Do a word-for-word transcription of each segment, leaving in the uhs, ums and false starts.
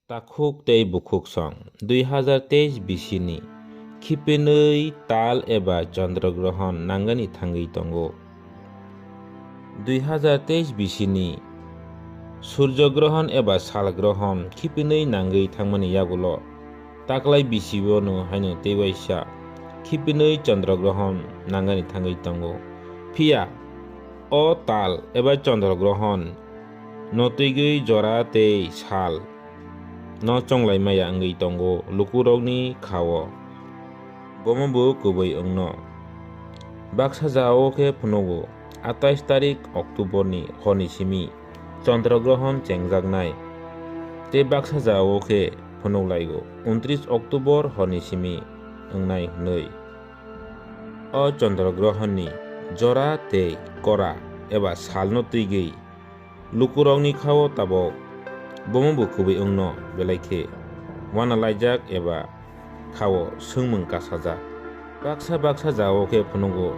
Takhuk tei bukhuk song dui hazar teis bisini khipinwi tal eba chandra grohon nangani thangwi tongo. Dui hazar teis bisini surjo grohon eba sal grohon khipinwi nangwi thangmani yagulo taklai bisi bono haino teiwaisa khipinwi chandra grohon nangani thangwi tongo. Phiya o tal eba chandra grohon no twigwi jora tei sal no chonglaimaya wngwi tongo lukurokni khao. Bomo bo kubui wngno. Baksa jagao khe phunugo atais tarik October ni horni simi chandra grohon chengjaknai, tei baksa jagao khe phunuklaigo untris October horni simi wngnai hwnwi. O chandra grohon ni jora tei kora eba salno twigwi lukurokni khao tabok bomo bo kubui wngno belai khe uanalaijak eba khao swngmung kasajak. Baksa baksa jagao khe phunugo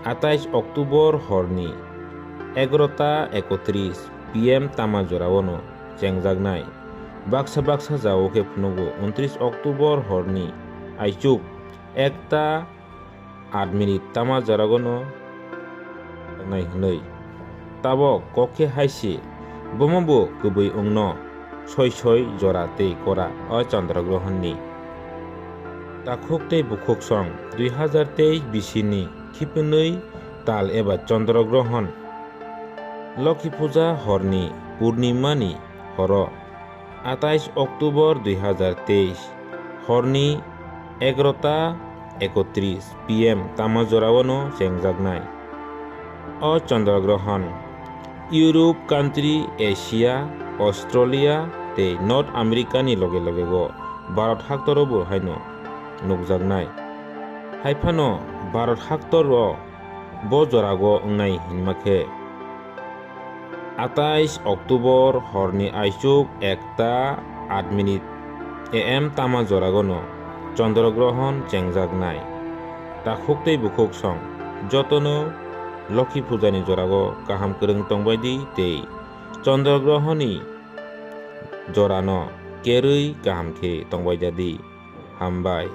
atais October horni egarota ekotris P M tama joraono chengjaknai. Baksa baksa jagao khe phunugo untris October horni aichuk ekta aat minute tama joragono nai hwnwi. Tabok kok khe hai se, bomo bo kubui wngno soi soi jora tei kora o chandra grohon ni. Takhuk tei bukhuk song dui hazar teis bisini khipinwi tal eba chandra grohon Lokhi Puja horni purnima ni horo atais October dui hazar teis horni egarota ekotris P M tama joraono chengjaknai. O chandra grohon Europe country, Asia, Australia tei North America ni loge loge o Bharat haktoro bo haino nukjaknai. Haiphano Bharat haktoro bo jorago wngnai hinma khe atais October horni aichuk ekta aat minute A M tama joragono chandra grohon chengjaknai. Takhuk tei bukhuk song jotono Lokhi Puja ni jorago kaham kwrwng tongbai di tei chandra grohon ni jorano kerwi kaham khe tongbai da di. Hambai.